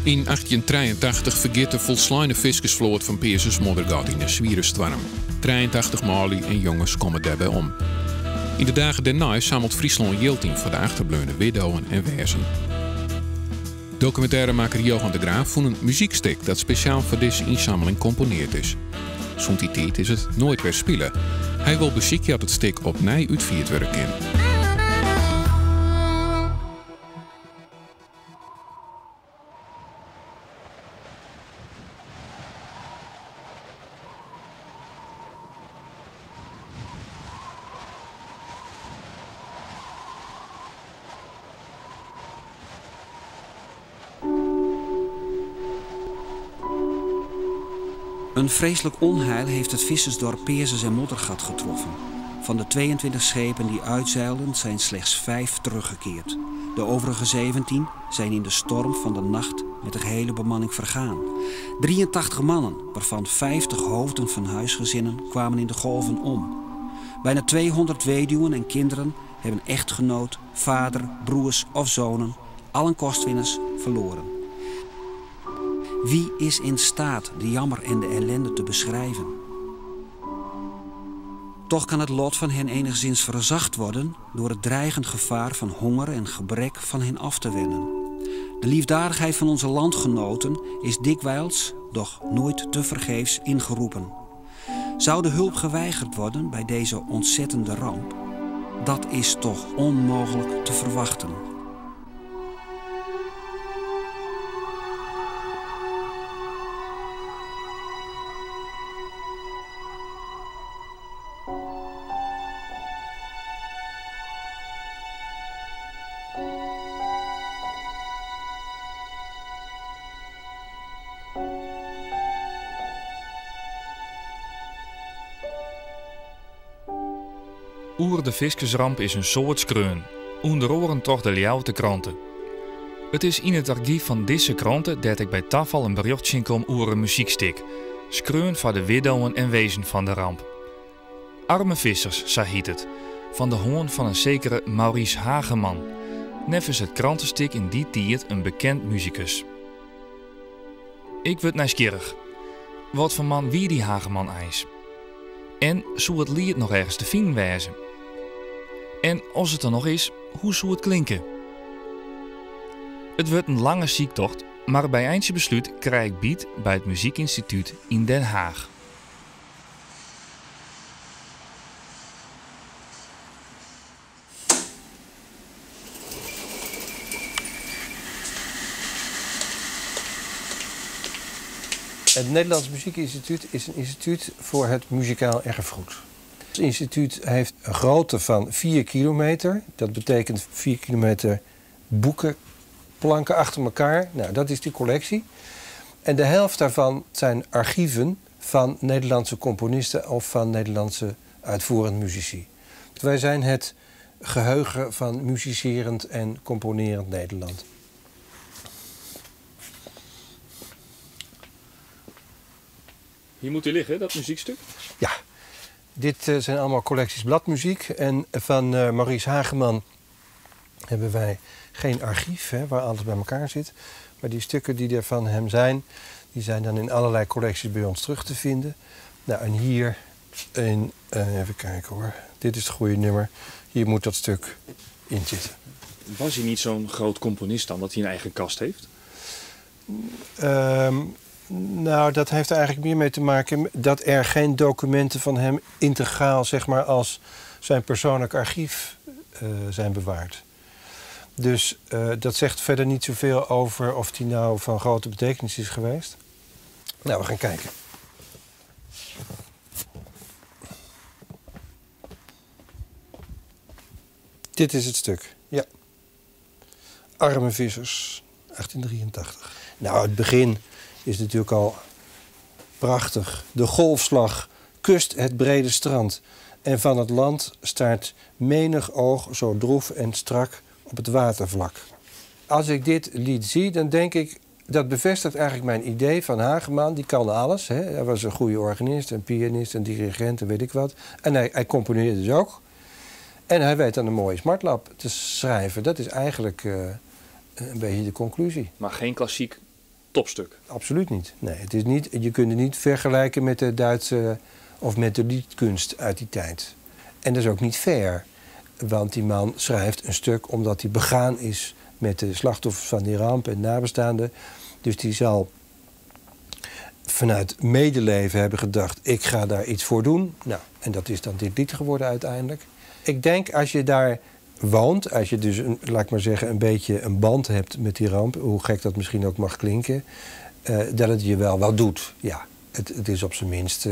Yn 1883 fergiet de folsleine fiskersfloat fan Peazens-Moddergat yn in swiere stoarm. 83 manlju en jonges komme dêrby om. Yn de dagen dêrnei sammelt Fryslân jild yn foar de achterbleaune widdowen en wezen. Dokumintêremakker Johan de Graaf fûn in muzykstik dat spesjaal foar dizze ynsammeling komponeard is. Sûnt dy tiid is it noait wer spile. Hy wol besykje oft it stik opnij útfierd wurde kin. Een vreselijk onheil heeft het vissersdorp Peazens en Moddergat getroffen. Van de 22 schepen die uitzeilden zijn slechts vijf teruggekeerd. De overige 17 zijn in de storm van de nacht met de gehele bemanning vergaan. 83 mannen, waarvan 50 hoofden van huisgezinnen, kwamen in de golven om. Bijna 200 weduwen en kinderen hebben echtgenoot, vader, broers of zonen, allen kostwinners, verloren. Wie is in staat de jammer en de ellende te beschrijven? Toch kan het lot van hen enigszins verzacht worden door het dreigend gevaar van honger en gebrek van hen af te wenden. De liefdadigheid van onze landgenoten is dikwijls, doch nooit tevergeefs, ingeroepen. Zou de hulp geweigerd worden bij deze ontzettende ramp? Dat is toch onmogelijk te verwachten. Oer de fiskersramp is in soad skreaun, ûnder oaren troch de Ljouwerter Krante. It is yn it argyf fan dizze krante dêr't ik by tafal in berjocht tsjinkom oer in muzykstik, skreaun foar de widdowen en wezen fan de ramp. Arme vissers, sa hyt it, fan de hân fan in sekere Maurice Hageman, neffens it krantestik yn dy tiid in bekend musikus. Ik wurd nijsgjirrich. Wat foar man wie dy Hageman eins? En soe it liet noch ergens te finen wêze? En as it der noch is, hoe soe it klinke? It wurdt in lange syktocht, mar by eintsjebeslút krij ik byt by it Muzykynstitút yn Den Haach. Het Nederlands Muziekinstituut is een instituut voor het muzikaal erfgoed. Het instituut heeft een grootte van 4 kilometer. Dat betekent 4 kilometer boeken, planken achter elkaar. Nou, dat is die collectie. En de helft daarvan zijn archieven van Nederlandse componisten of van Nederlandse uitvoerend muzici. Wij zijn het geheugen van musicerend en componerend Nederland. Hier moet hij liggen, dat muziekstuk? Ja, dit eh, zijn allemaal collecties bladmuziek. En van eh, Maurice Hageman hebben wij geen archief hè, waar alles bij elkaar zit. Maar die stukken die er van hem zijn, die zijn dan in allerlei collecties bij ons terug te vinden. Nou, en hier, in, eh, even kijken hoor, dit is het goede nummer. Hier moet dat stuk in zitten. Was hij niet zo'n groot componist dan, dat hij een eigen kast heeft? Nou, dat heeft er eigenlijk meer mee te maken dat er geen documenten van hem integraal, zeg maar, als zijn persoonlijk archief zijn bewaard. Dus dat zegt verder niet zoveel over of die nou van grote betekenis is geweest. Nou, we gaan kijken. Dit is het stuk, ja. Arme vissers, 1883. Nou, het begin is natuurlijk al prachtig. De golfslag kust het brede strand. En van het land staart menig oog zo droef en strak op het watervlak. Als ik dit lied zie, dan denk ik... dat bevestigt eigenlijk mijn idee van Hageman. Die kan alles. Hè. Hij was een goede organist en pianist en dirigent en weet ik wat. En hij componeerde dus ook. En hij weet dan een mooie smartlap te schrijven. Dat is eigenlijk een beetje de conclusie. Maar geen klassiek topstuk. Absoluut niet. Nee, het is niet, je kunt het niet vergelijken met de Duitse of met de liedkunst uit die tijd. En dat is ook niet fair. Want die man schrijft een stuk omdat hij begaan is met de slachtoffers van die ramp en nabestaanden. Dus die zal vanuit medeleven hebben gedacht: ik ga daar iets voor doen. Nou, en dat is dan dit lied geworden uiteindelijk. Ik denk als je daar woont, als je dus, een, laat ik maar zeggen, een beetje een band hebt met die ramp, hoe gek dat misschien ook mag klinken, dat het je wel wat doet. Ja, het is op zijn minst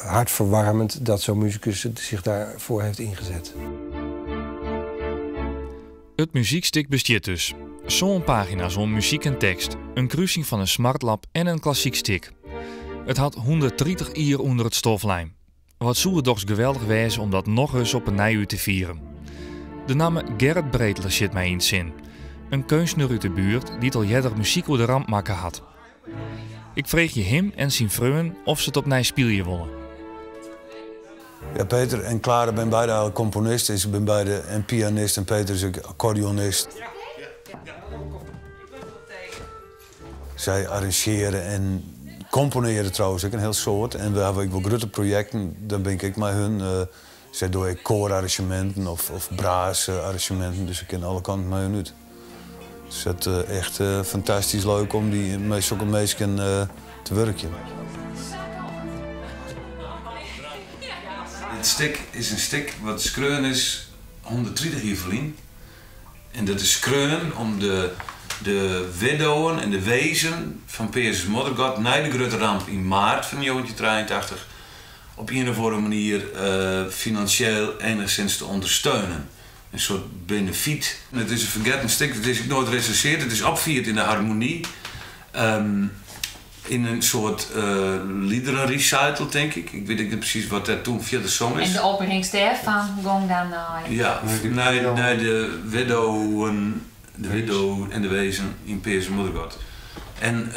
hartverwarmend dat zo'n musicus zich daarvoor heeft ingezet. It muzykstik bestiet dus. Sân pagina's oan muzyk en tekst, in krusing fan in smartlap en in klassyk stik. It hat 130 jier ûnder it stof lein. Wat soe it dochs geweldich wêze om dat nochris op 'e nij út te fieren. De namme Gerrit Breteler sjit my yn 't sin. In keunstner út de buert dy't al earder muzyk oer de ramp makke hat. Ik freegje him en syn freonen oft se it opnij spylje wolle. Ja, Peter en Clara binne beide eigentlik komponist. Se binne beide en pianist en Peter is ek akkordeonist. Sy arranzjearje en komponearje trouwens ek in hiel soad. En we hawwe ek wol grutte projekten, dan bin ik ek mei hun. Sy dogge ek koararranzjeminten of brassarranzjeminten, dus ik kin alle kanten mei hun út. Dus it is echt fantastysk leuk om dy, mei sokke minsken te wurkjen. Dit stik is in stik wat skreaun is 130 jier ferlyn. En dat is skreaun om de, de widdowen en de wezen fan Peazens-Moddergat nei de grutte ramp yn maart fan 1983 op ien of oare manier finansjeel enigszins te ûndersteunen. In soart benefyt. It is in fergetten stik, it is ek noait resinsearre. It is opfierd yn de Harmonie. Yn in soart liederenrecital, tink ik. Ik wit ek net presys wat dêr toen fierder song is. En de opbringst dêrfan gong dan nei? Ja, nei de widdowen, de widdo en de wezen yn Peazens-Moddergat. En,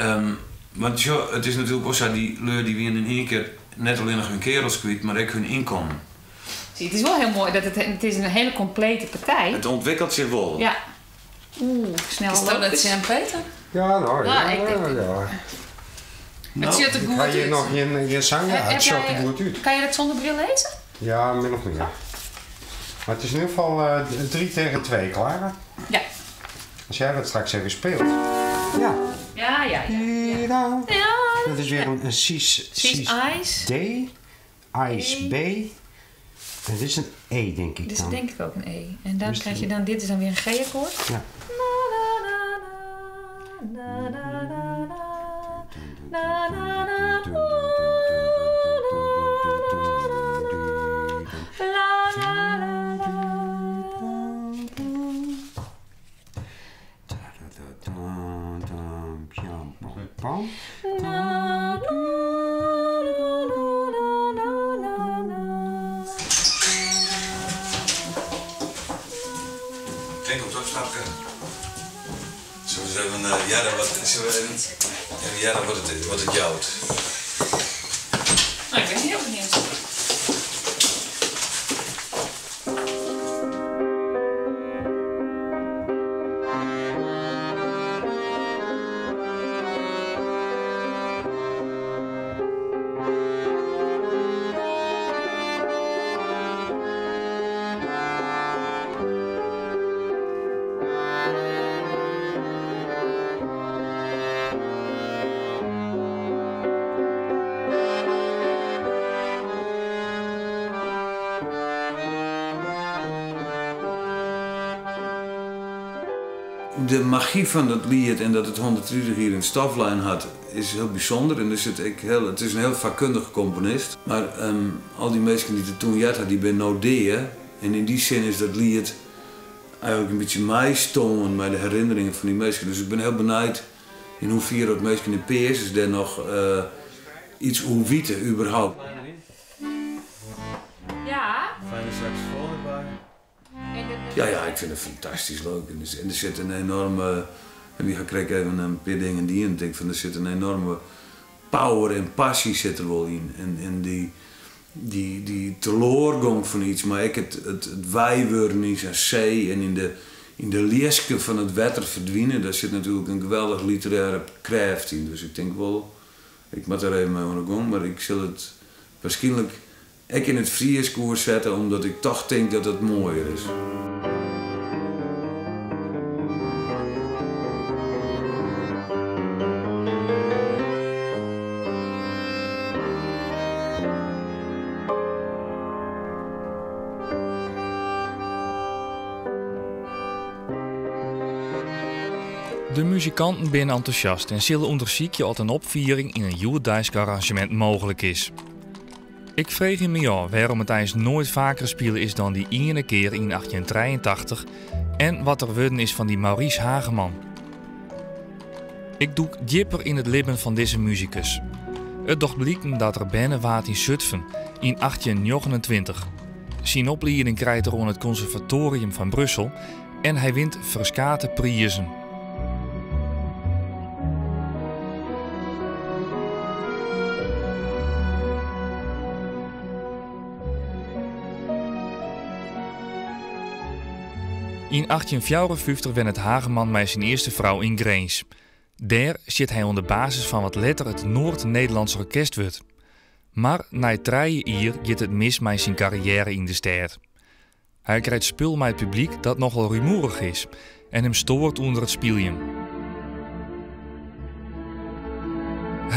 want sjoch, it is natuerlik wol sa, dy lju dy wienen yn ien kear net allinnich hun kearels kwyt, mar ek hun ynkommen. Zie, it is wol hiel moai dat it, it is in hiele komplete partij. It ûntwikkelt sich wol. Ja. Oeh, snel Kinsto dat lopers. sjen, Peter? Ja, no, Ja, ja, ik denk- ja. It sjocht der Ik goed ha hjir út. noch gjin sang, ja, Heb it sjocht der jij- goed út. Kan je dat zonder bril lezen? Ja, min of mear. Mar it is yn ieder gefal 3 tegen 2, Clara. Ja. As jy dat straks even speelt. Ja. Ja. Ja. Ja. Dat is wer in Cis, Cis Ais. D, Ais B. En dit is in E, tink ik Dit is dan. denk ik ook een E. En dan Dus krijg je dan, dit is dan weer een G-akkoord. Ja. Na, na, na, na, na, na, na, na, na, la, la, la, la. Na, na, na, na, na, na, na. Denk op het opstapje. Zullen we eens even, ja, wat, zullen we even, even jaren wat het jout? Nou, ik ben heel benieuwd. De magy fan dat liet en dat it 130 jier yn 't stof lein hat, is hiel bysûnder. En der sit ek hiel, it is in hiel fakkundige komponist. Mar al dy minsken dy't it toen heard ha, dy binne no dea. En yn dy sin is dat liet eigentlik in bytsje meistoarn mei de herinneringen fan dy minsken. Dus ik bin hiel benijd yn hoefier dat minsken yn Peazens dêr noch iets oer witte überhaupt. Ja. Fijne saxofoon derby. Ja, ik fyn it fantastysk leuk. En der sit in enoarme, en wy ha krekt even in pear dingen dien, ik tink fan der sit in enoarme power en passy sit der wol yn. En dy teloargong fan iets, mar ek it weiwurden yn sa'n see en yn de, Yn de ljiske fan it wetter ferdwine, dêr sit natuerlik in geweldich literêre krêft yn. Dus ik tink wol, ik moat der even mei oan 'e gong, mar ik sil it wierskynlik ek yn it Frysk oersette omdat ik toch tink dat it moaier is. De muzikanten binne entûsjast en sille ûndersykje oft in opfiering yn in hjoeddeisk arranzjemint mooglik is. Ik freegje my ôf wêrom it eins noait faker spile is dan dy iene kear yn 1883 en wat der wurden is fan dy Maurice Hageman. Ik dûk djipper yn it libben fan dizze musikus. It docht bliken dat er berne waard yn Zutphen yn 1829. Syn oplieding krijt er oan it Konservatoarium fan Brussel en hy wint ferskate prizen. Yn 1854 wennet Hageman mei syn earste frou yn Grins. Dêr sjit hy oan de basis fan wat letter it Noord-Nederlands Orkest wurdt. Mar nei trije jier giet it mis mei syn karriêre yn de stêd. Hy krijt spul mei it publyk dat nochal rumoerich is en him stoart ûnder it spyljen.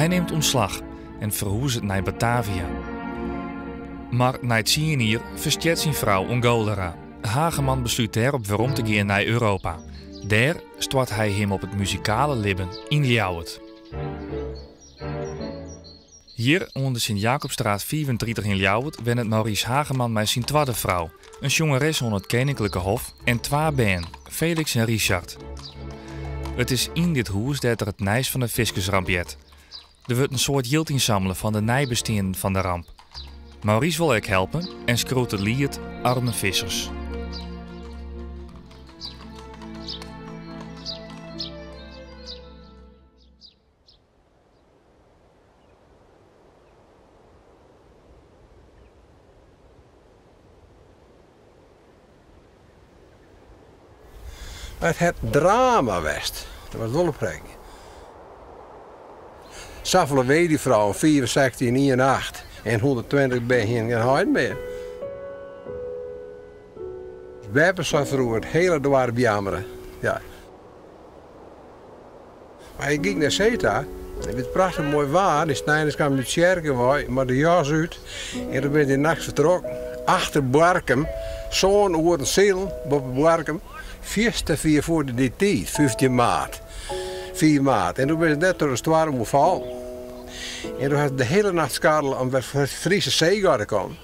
Hy nimt ûntslach en ferhûzet nei Batavia. Mar nei tsien jier ferstjert syn frou oan golera. Hageman beslút dêrop werom te gean nei Europa. Dêr stoart hy him op it muzikale libben yn Ljouwert. Hjir oan de Sint Jacobsstraat 35 yn Ljouwert wennet Maurice Hageman mei syn twadde frou, in sjongeres oan it Keninklike Hof, en twa bern, Felix en Richard. It is yn dit hûs dêr't er it nijs fan de fiskersramp heart. Der wurdt in soad jild ynsammele fan de neibesteanden fan de ramp. Maurice wol ek helpe en skriuwt it liet Arme Vissers. It hat drama west. Dat was wol in prik. Safolle weduwfrouwen, 65 yn ien nacht en 120 bern hiene gjin heit mear. Beppe sei froeger it hiele doarp jammere. Ja. Mar ik gyng nei see ta. It wie prachtich moai waar. Dy sneins kaam ik út tsjerke wei mei de jas út en doe bin ik dy nachts fertrokken. Achter Boarkum, sân oeren silen boppe Boarkum, fierste fier foar dy tiid, 15 maart. 5 maart. En doe bin ik net troch de stoarm oerfallen. En doe ha se de hiele nacht skarrele om wer foar Friese Seegat te kommen.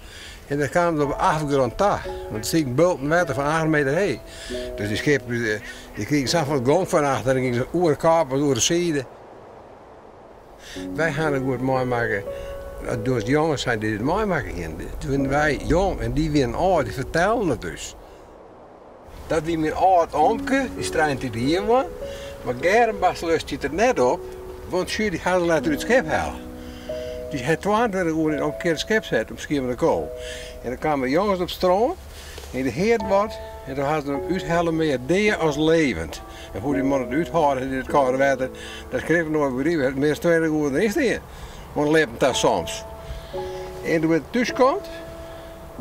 En dêr kamen se op de afgrond ta, want der sieten bulten wetter fan 8 meter heech. Dus dy skippen dy krigen safolle gong fan achter en gyngen se oer de kop of oer de side. Wy hawwe it goed meimakke doe't jonges zijn dy't it meimakke hienen. Toen wienen wy jong en dy wienen âld, dy fertelden it ús. Dat wie myn âld omke, dy is 33 jier man. Mar Germ Bastelus stiet der net op, want sjoch, dy ha se letter út it skip helle. Dy hat 22 oeren yn it omkearde skip set op Schiermonnikoog. En dan kamen jonges op it strân en dy hearden wat en doe ha se him úthelle mear dea as levend. En hoe dy man it úthâlde yn it kâlde wetter, dat kin ik noait begripe. Mear as 20 oeren deryn stean, oan de lippen ta soms. En doe er thús komt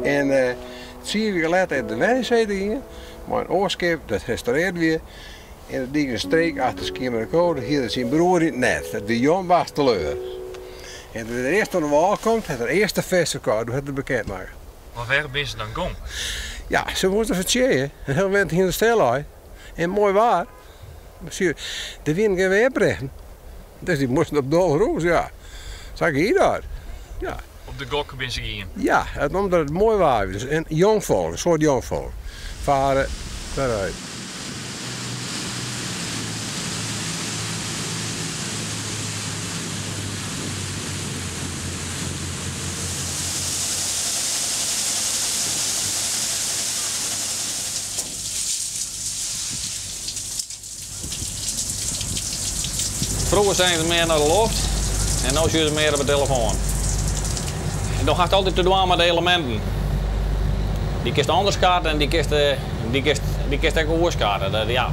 en tsien wiken letter is er wer yn see te gean mei in oar skip dat restaurearre wie. En dat die in streek achter Schiermonnikoog, dat hie er syn broer yn it net. Dat wie Jan Basteleur. En doe't er earst oan de wâl komt, hat er earst de fisk ferkocht, doe hat er bekend makke. Mar wêr binne se dan gong? Ja, se moasten fertsjinje. In hiel winter hiene se stil lei. En moai waar. Der wiene gjin wearberichten. Dus dy moasten op dol rûs, ja. Sa gie dat. Ja. Op de gok binne se gien? Ja, omdat it moai waar wie. En jongfolk, in soad jongfolk. Faren foarút. Froeger seagen se mear nei de loft en no sjogge se mear op de telefoan. Do hast altyd te dwaan mei de eleminten. Dy kinst ûnderskatte en dy kinst, dy kinst, dy kinst ek oerskatte. Dat, ja,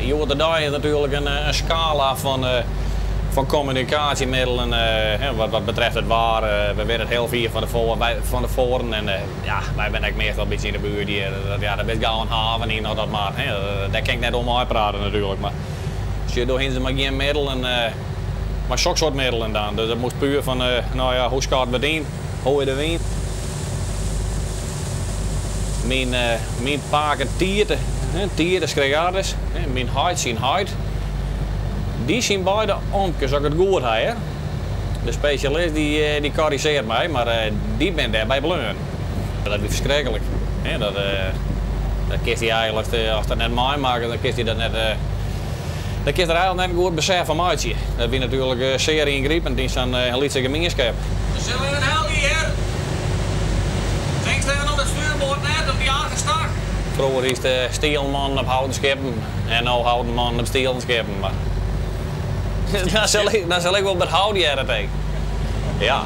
hjoed-de-dei is natuerlik in skala fan, fan kommunikaasjemiddelen wat, wat betreft it waar. We witte it hiel fier fan de foar, fan de foaren en ja, wy binne ek meastal in bytsje yn de buert hjir. Dat, ja, dêr bist gau in haven yn of dat mar. Hè. Dêr kin ik net oer meiprate natuerlik, mar sjoch, doe hiene se mar gjin middelen, mar soksoart middelen dan. Dus dat moast puer fan, no ja, hoe skatte we it yn? Hoe is de wyn? Myn, myn pake Tiete, Tiete Schregardus, myn heit syn heit, dy syn beide omkes, as ik it goed ha, hear. De spesjalist dy, dy korrigearret my, mar dy binne dêrby bleaun. Dat wie ferskriklik. Dat, dat kinst dy eigentlik, ast dat net meimakkest, dan kinst dy dat net, dan kinst der eigentlik net in goed besef fan meitsje. Dat wie natuerlik sear yngripend yn sa'n lytse gemienskip. We sille even helje hear. Tinkst even om it stuurboard net, om dy argestak? Froeger hiest stielen mannen op houten skippen en no houten mannen op stielen skippen. Mar dan sil ik, dan sil ik wol by it hout hearre tink. Ja.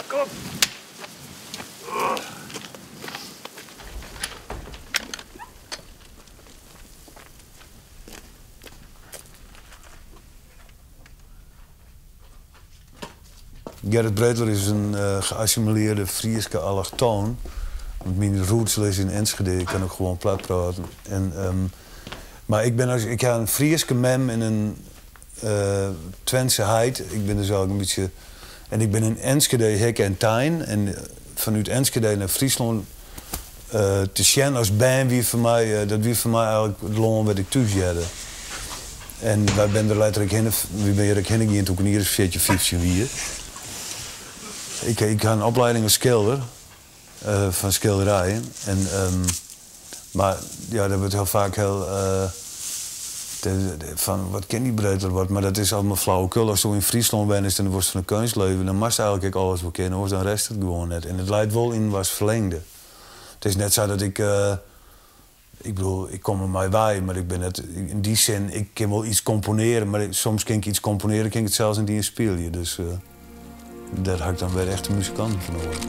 Kom. Gerrit Breteler is in uh, geassimileerde Frieske allochtoon. Want myn roots lizze yn Enschede, ik kin ek gewoan plat prate. En, um, mar ik, bin as, ik ha in Frieske mem en in uh, Twentse heit. Ik bin dus eigentlik in bytsje. En ik bin yn Enschede hikke en tein. En fanút Enschede nei Fryslân uh, te sjen as bern wie foar my, uh, dat wie foar my eigentlik it lân wêr't ik thús hearde. En wy binne der letter ek hinne, wy binne hjir ek hinne gien toen ik in jier as 14, 15 wie. Ik, ik ha in oplieding as skilder, uh, fan skilderijen. En, um, mar ja, dat wurdt hiel faak hiel uh, fan wat kin dy Breteler wat, mar dat is allegear flauwekul. Asto yn Fryslân wennest en do wolst fan de keunst leve, dan moatst eigentlik ek alles wol kinne, oars dan rêdst it gewoan net. En it leit wol yn inoars ferlingde. It is net sa dat ik, uh, ik bedoel, ik kom dermei wei, mar ik bin net yn dy sin, ik kin wol iets komponearje, mar soms kin ik iets komponearje, kin ik it sels net iens spylje. Dus uh, dêr ha ik dan wer echte muzikanten foar nedich.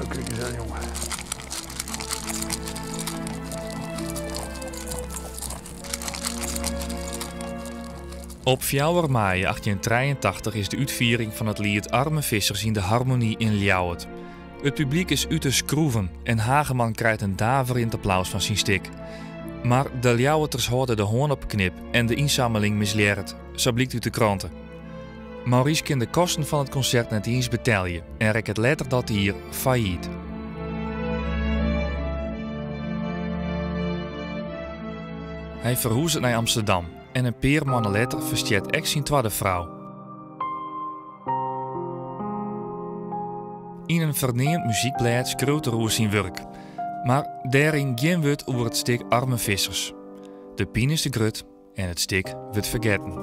Kijk eens aan, jongen. Op 4 maaie 1883 is de útfiering fan it liet Arme Vissers yn de Harmonie yn Ljouwert. It publyk is út 'e skroeven en Hageman krijt in daverjend applaus fan syn stik. Mar de Ljouwerters hâlde de hân op 'e knip en de ynsammeling mislearret, sa blykt út de krante. Maurice kin de kosten fan it konsert net iens betelje en rekket letter dat jier fallyt. Hy ferhûzet nei Amsterdam en in pear moanne letter ferstjert ek syn twadde frou. Yn in ferneamd muzykblêd skriuwt er oer syn wurk, mar dêryn gjin wurd oer it stik Arme Vissers. De pine is te grut en it stik wurdt fergetten.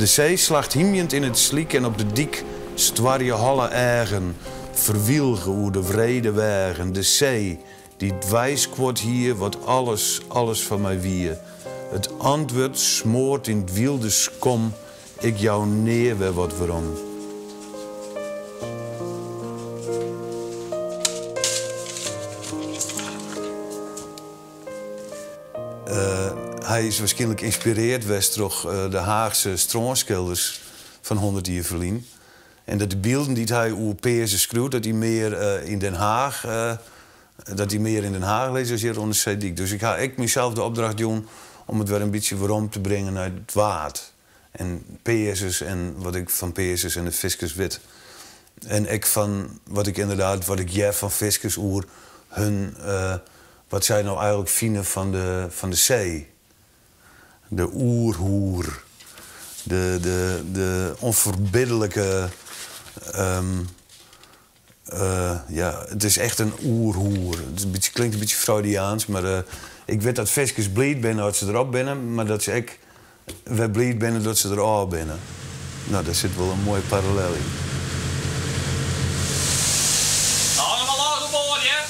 De see slacht hymjend yn it slyk en op de dyk stoarje holle eagen, ferwylge oer de wrede weagen. De see, dy't weiskuord hie wat alles, alles foar my wie. It antwurd smoart yn 't wylde skom, ik jou nea wer wat werom. Hy is wierskynlik ynspirearre west troch de Haachske strânskilders fan 100 jier ferlyn. En dat de bylden dy't hy oer Peazens skriuwt, dat dy mear yn Den Haach, dat dy mear yn Den Haach lizze as hjir oan de seedyk. Dus ik ha ek mysels de opdracht jûn om it wer in bytsje werom te bringen nei it Waad. En Peazens en wat ik fan Peazens en de fiskers wit. En ek fan wat ik ynderdaad, wat ik hear fan fiskers oer hun, wat sy no eigentlik fine fan de, fan de see. De oerhoer. De, de, de ûnferbidlike. Ja, it is echt in oerhoer. It is in bytsje, klinkt in bytsje Freudiaans, mar ik wit dat fiskers bliid binne as se derop binne, mar dat se ek wer bliid binne dat se derôf binne. No, dêr sit wol in moaie parallel yn. Allemaal los op board, hear.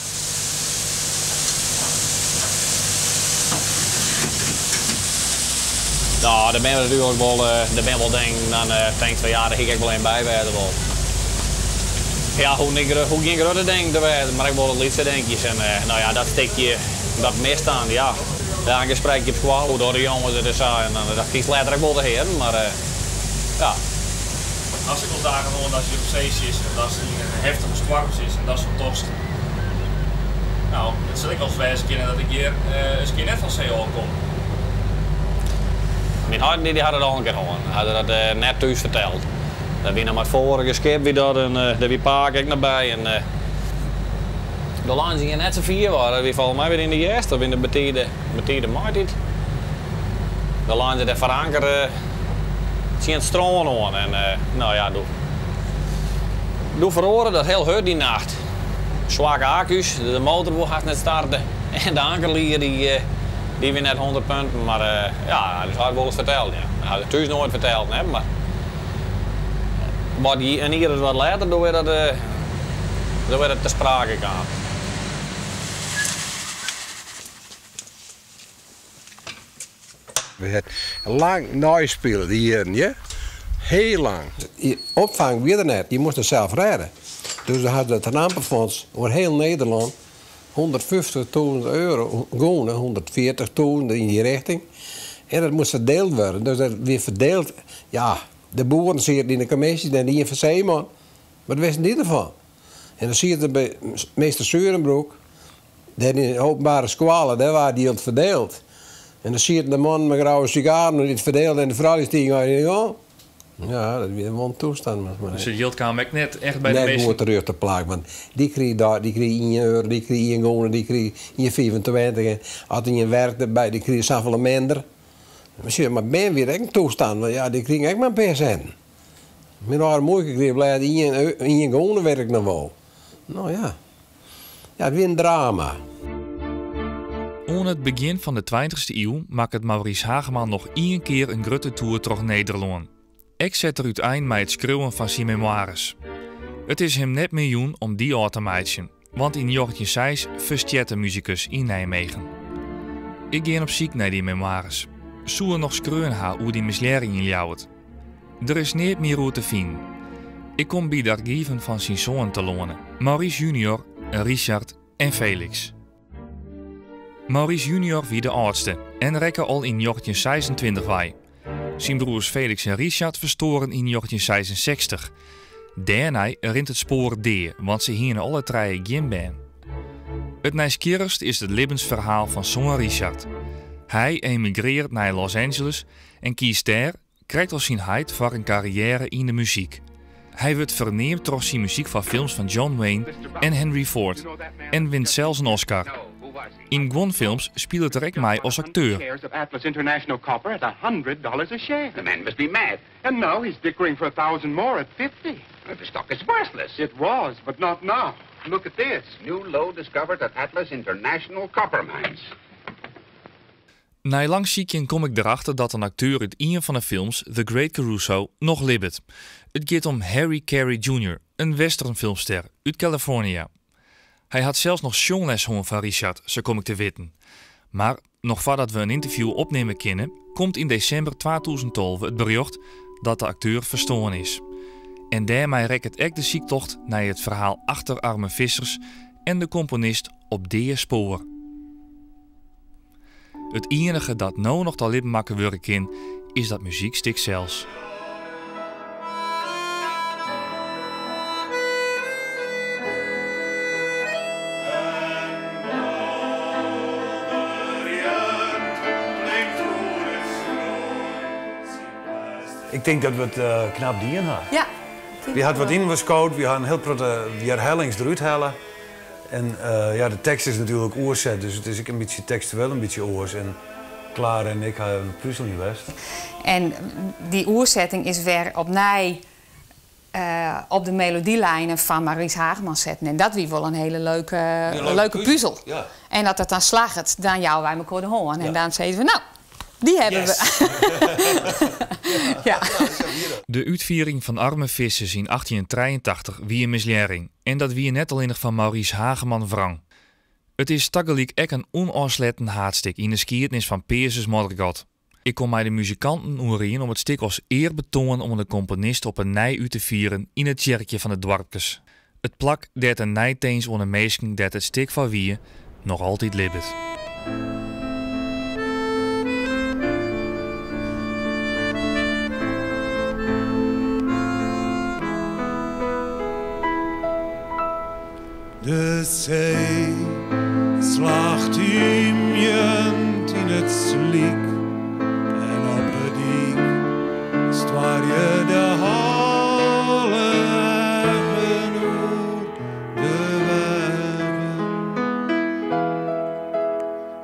No, der binne natuerlik wol, der binne wol dingen, dan tinkst fan ja, dêr hie ik ek wol even by wêze wollen. Ja, hoecht net, hoecht gjin grutte dingen te wêzen, mar ek wol wat lytse dinkjes. En no ja, dat stikje, dat mist dan, ja. Ja, in gesprekje op skoalle, hoe dogge de jonges it en sa. En dan, dat krijst letter ek wol te hearen, mar ja. Hast ek wolris dagen hân dat je op see sitte en dat it in heftige stoarm is en datst dan tochtst, no, it sil ek wolris wêze kinne dat ik hjir ris in kear net fan see ôf kom. Myn heit dy hat it al in kear hân. Hy hat dat net thús ferteld. Dat wie noch mei it foarige skip wie dat en dêr wie pake ek noch by en de leine se hjir net sa fier wei. Dat wie folgens my wer yn de hjerst of yn de betide betide maitiid. De leine se dêr foar anker tsjin it strân oan en no ja doe doe feroare dat hiel hurd dy nacht. Swakke akku's, de motor woe hast net starte en de ankerlier dy dy wie net hûndert punten, mar ja, dus hy hat wolris ferteld, ja. Hy hat it thús noait ferteld, net, mar wat in jier of wat letter, doe wie dat, doe wie dat ter sprake kaam. We ha lang neispile dy jierren, ja. Hiel lang. Opfang wie der net, je moast it sels rêde. Dus dan hat it rampefonds oer hiel Nederlân hûndertfyftichtûzen euro gûne, hûndertfjirtichtûzen yn dy richting. En dat moast ferdield wurde. Dus dat wie ferdield, ja, de boeren sieten yn de kommisje en ien fan seeman. Wat wisten dy derfan? En dan siet er by meester Surenbroek, dêr yn de openbare skoalle, dêr waard jild ferdield. En dan sieten de mannen mei grauwe sigaren dy't it ferdielden en de froulju stieken al yn de gong. Ja, dat wie wol in toestand. Maar Dus it jild kaam ek net echt by de net minsken? goed terjochte te plak, want dy krige daar, dy krige ien euro, dy krige ien gûne, dy krige ien 25 en as der ien werkte by, dy krige safolle minder. Mar sjoch, mar bern wie ek in toestand, want ja, dy krigen ek mar in pear sinten. Myn âlde muoike krige blêd ien, ien gûne, wit ik noch wol. No ja. Ja, it wie in drama. Oan it begjin fan de tweintichste iuw makket Maurice Hageman noch ien kear in grutte toer troch Nederlân. Ek set er útein mei it skriuwen fan syn memoires. It is him net mear jûn om dy ôf te meitsjen, want yn njoggentjin seis ferstjert de musikus yn Nijmegen. Ik gean op syk nei dy memoires. Soe er noch skreaun ha oer dy mislearring yn Ljouwert? Der is neat mear oer te finen. Ik kom by de argiven fan syn soanen telâne, Maurice junior, Richard en Felix. Maurice junior wie de âldste en rekke al yn njoggentjin seisentweintich wei. Syn broers Felix en Richard ferstoaren yn njoggentjin seisensechstich. Dêrnei rint it spoar dea, want se hiene alle trije gjin bern. It nijsgjirrichst is it libbensferhaal fan soan Richard. Hy emigrearret nei Los Angeles en kiest dêr, krekt as syn heit, foar in karriêre yn de muzyk. Hy wurdt ferneamd troch syn muzyk foar films fan John Wayne en Henry Ford en wint sels in Oscar. Yn guon films spilet er ek mei as akteur. Shares of Atlas International Copper at $100 a share. The man must be mad. And now he's dickering for 1,000 more at 50. The stock is worthless. It was, but not now. Look at this. New low discovered at Atlas International Copper Mines. Nei lang sykjen kom ik derachter dat in akteur út ien fan 'e films, The Great Caruso, noch libbet. It giet om Harry Carey Jr., in westernfilmster út Kalifornië. Hy hat sels noch sjongles hân fan Richard, sa kom ik te witten. Mar noch foardat we in ynterview opnimme kinne, komt yn desimber 2012 it berjocht dat de akteur ferstoarn is. En dêrmei rekket ek de syktocht nei it ferhaal achter Arme Vissers en de komponist op dea spoar. It iennige dat no noch ta libben makke wurde kin, is dat muzykstik sels. Ik tink dat we it knap dien ha. Ja. Wy ha wat yninoar skood, wy ha in hiel protte werhellings derút helle. En ja, de tekst is natuerlik oerset, dus it is ek in bytsje tekstueel in bytsje oars. En Clara en ik ha in puzelje west. En dy oersetting is wer opnij. op de melodielijnen fan Maurice Hageman setten. En dat wie wol in hiele leuke, leuke puzel. Ja. En as dat dan slagget, dan jouwe wy mekoar de hân. En dan sizze we, no, dy hawwe we. Ja. De útfiering fan Arme Vissers yn 1883 wie in mislearring en dat wie net allinnich fan Maurice Hageman wrang. It is tagelyk ek in ûnôfsletten haadstik yn de skiednis fan Peazens-Moddergat. Ik kom mei de muzikanten oerien om it stik as earbetoan oan de komponist op 'e nij út te fieren yn it tsjerkje fan de doarpkes. It plak dêr't de neitins oan de minsken dêr't it stik foar wie, noch altyd libbet. De see slacht hymjend yn it slyk en op 'e dyk stoarje de hâle eggen oer de wegen.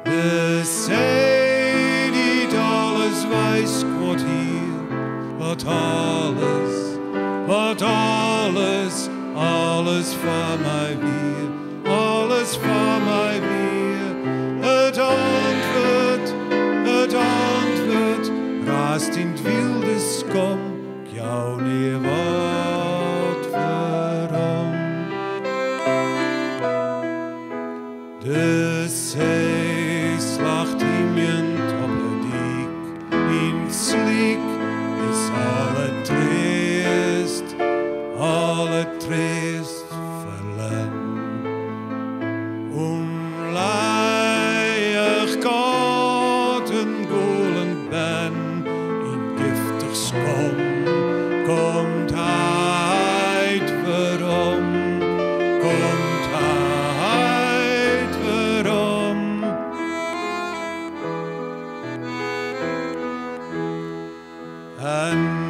De see dy't alles weiskuord hie, wat alles, wat alles, alles foar my wie, alles foar my wie. It antwurd, it antwurd raast yn 't wylde skom, 'k jou nea wat werom. De see slacht hymjend op 'e dyk, yn 't slyk is alle treast, alle treast ferlern. Ûnlijich gat in gûlend bern, yn giftich skom komt heit werom, komt heit werom. En